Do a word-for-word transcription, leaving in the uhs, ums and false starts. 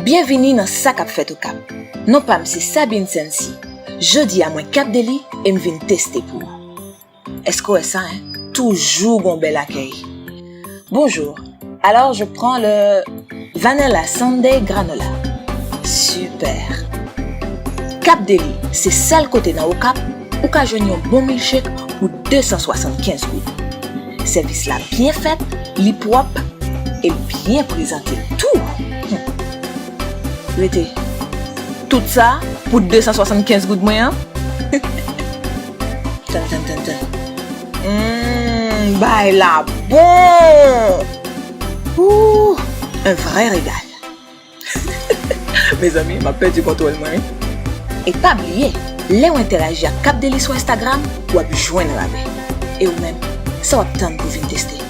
Byenvini nan Sa k ap fèt Okap. Non pa m se Sabine Sensi. Jodi a mwen Cap Deli e m vin teste pou ou. Èske w wè sa, en? Toujou gon bèl akèy. Bonjour. Alors, je prends le Vanilla Sundae Granola. Super. Cap Deli, se sèl kote nan Okap ou ka jwenn yon bon milkshake pou de san swasannkenz goud. Sèvis la byen fèt, li pwòp, e l byen prezante tou. Hmm. Rete. Tout sa pou de san swasannkenz goud mwen an? Tann, tann, tann, tann. Hmm, bay la bon! Ouh, un vrai régal. Mezanmi, m ap pèdi kontwòl mwen, wi. E pa bliye, lè w entèyaji ak Cap Deli sou Instagram, w ap jwenn rabè. E ou menm, sa w ap tann pou vin teste?